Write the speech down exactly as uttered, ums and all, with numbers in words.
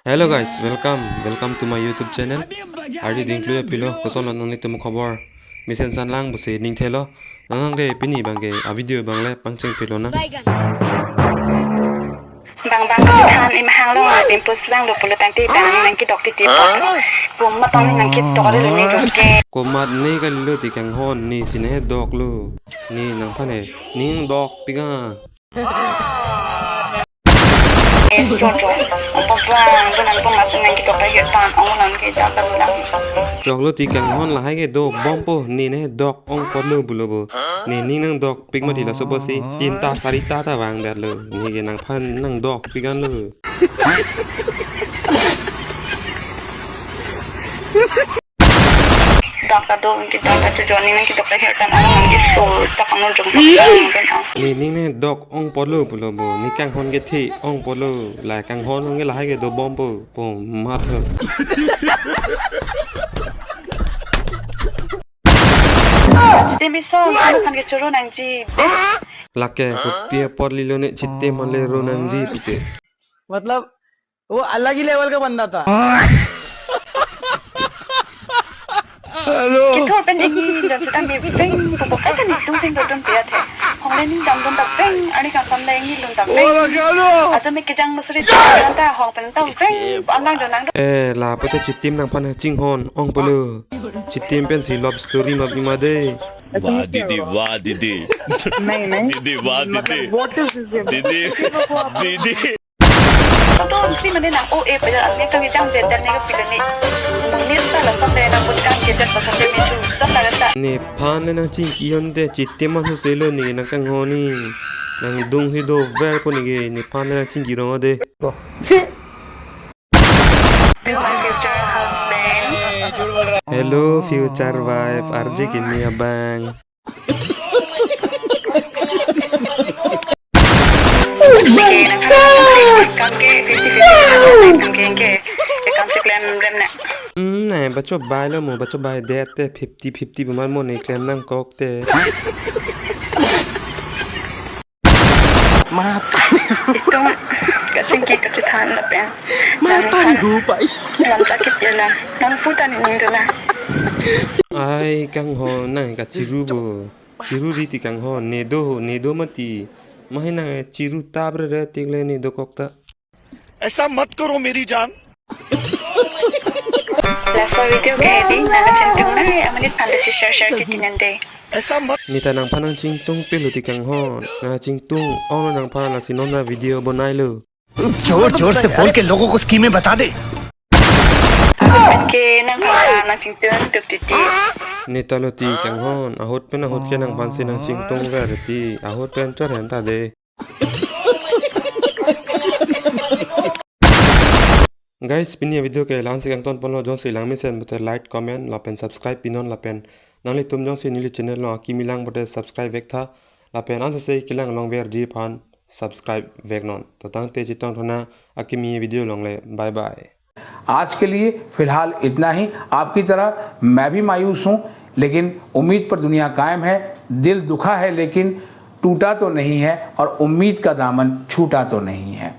Hello guys, welcome, welcome to my YouTube channel. Ardi dingklu ya pilo, koson lo nanglitum khobor. Mesen san lang pusi ning thelo. Nang nang de pini abang ke a video abang le pangcheng pilo na. Bang bang kachethan imahang lo, pimpus lang lo pulo tangte bang nang kedok titi pot. Komat tong nang kedok lo ni ke. Komat ne kalilo ti kanghon, ne si ne doklo. Ne nangphan ne, ne dokpik a. Eh, so do. Apa bang, do nang pun masuk nang kedok lagi tan, ong nang ke jaga lang. Doklo ti kanghon lahai ke dobompo, ne ne dok ongpotlo pulo bo. Ne ne nang dokpik mati laso pusi, tinta sarita ta vangdetlo. Ne ke nangphan nang dokpik anlo. Dak ta do, ke dak ta chujo, ne nang kedok lagi tan, ong nang ke so, tak amo jong tak amo jong. Ne ne ne dok ongpotlo pulo bo, ne kanghon kethe ongpotlo, la kanghon ong ke lahai ke dobompo, po matho. Chitimi son, son aphan ke choro nangji. Lake, kopi apot lilo ne chitim ale ro nangji pute. मतलब, वो अलग ही लेवल का बंदा था। Kithor pen ingni lun seta mi veng, pupo kata ni tung sing dodun pia the. Hong le ning dam dun ta veng, ani kangsam le ingni lun ta veng. Ajo me kejang musri ta ta hong pen ta veng, anlang jo nang. Eh, lapu te chitim nangphan chinghon ongpotlo. Chitim pensi love story ma bima de. वाह दीदी, वाह दीदी। नहीं, नहीं। दीदी, वाह दीदी। मतलब, what is this? दीदी, दीदी। Tonton kri mane nang O A pada ne kang jang jet dan ne ka pila ne. Mungkin salah sampai nang pun kang jet dan pasal dia metu. Jam tak tak. Nephan le nangchingki hon te, chitim man huselo ne nang kanghon ne. Nangdung si doverpo ne ke, nephan le nangchingki rong de. To my future husband. Hello future wife, R J kimi abang. Oh my God! Kam ke fifty fifty, kam ke, ke, ke, kam si klem, klem na. Hmm, ne, bacho bai lo mo, bacho bai det te fifty fifty bumar mo ne klem nangkok te. Mata. Itum kachingki kachethan lapen. Mata ni hu pai. Lam ta kip ya na. Nang puta ni ning dola. Ai kanghon nang kachiru bo. Chiru ri ti kanghon, ne do, ne do mati. Mahi nang chiru tabre re tik le ne dokok ta. ऐसा मत करो मेरी जान। Laso video ke di nang kachingtung na, amonit aphan ta share share kiti nang de. ऐसा मत। Ne ta nangphan nangchingtung pilo ti kanghon. Nangchingtung ong nangphan lasi non na video bonai lo. जोर जोर से बोल के लोगों को स्कीमें बता दे। Ahut pen ke nangphan nangchingtung tup titi. Ne ta lo ti kanghon, ahut pen ahut ke nangphan si nangchingtung ver ti, ahut pen chor hen ta de. Guys, pini video ke la-an si kangton ponlo, jongsi langmesen pulote like, comment lapen subscribe pinon lapen nanglitum jongsi neli channel along akimi lang pulote subscribe vek tha lapen ansose kelang longverji aphan subscribe vek non. To tangte chetong thona akimi video along le, bye bye. आज के लिए फिलहाल इतना ही। आपकी तरह मैं भी मायूस हूँ, लेकिन उम्मीद पर दुनिया कायम है। दिल दुखा है, लेकिन टूटा तो नहीं है और उम्मीद का दामन छूटा तो नहीं है।